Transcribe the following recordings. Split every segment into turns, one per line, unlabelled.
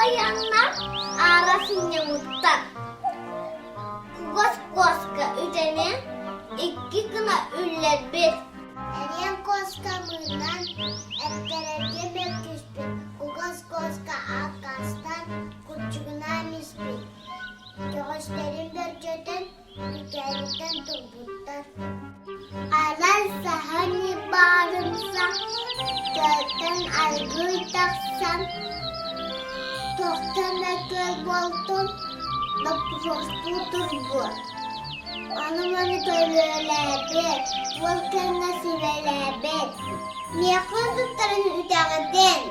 Уойаннар аара сынньаммыттар. Кугас куоска үтэни икки гына үллэрбит.
Эриэн куоска мыынан эттэрэргэ мөккүспүт, кугас куоска аккаастаан курдьугунаан испит. Көҕүстэрин бөрдьөтөн, күкээриттэн турбуттар. Арай саһан баарымса, тыаттан аргыый тахсан, тохтон өтөр буолтун, доппуруостуу турбут. Ону-маны көрүөлээбит, уол кэмҥэ сүбэлээбит. Миэхэ туттарын үтэҕитин,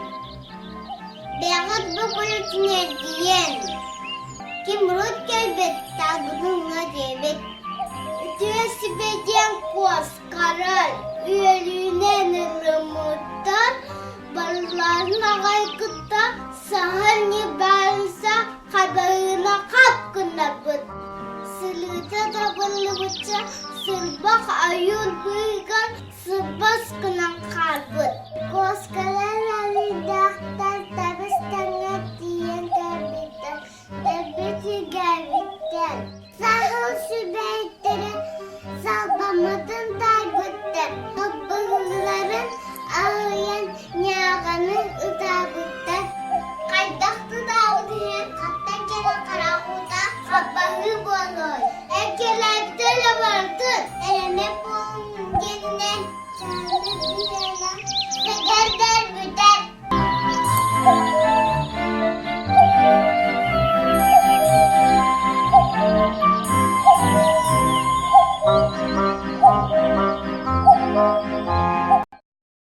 бэйэҕит бу күлүтүн эргийэн, ким урут кэлбит, таалбытын уҥа диэбит. Үтүө сүбэ диэн куоскарар, үөрүүнэн ылыммыттар, барыларын аҕай кытта саһыл ньыбаарыса хабарыына хап гыннарбыт. Сылыыта табыллыбычча сырбах ойуур быыһыгар сырбас гынан хаалбыт. Куоскалар арыйда.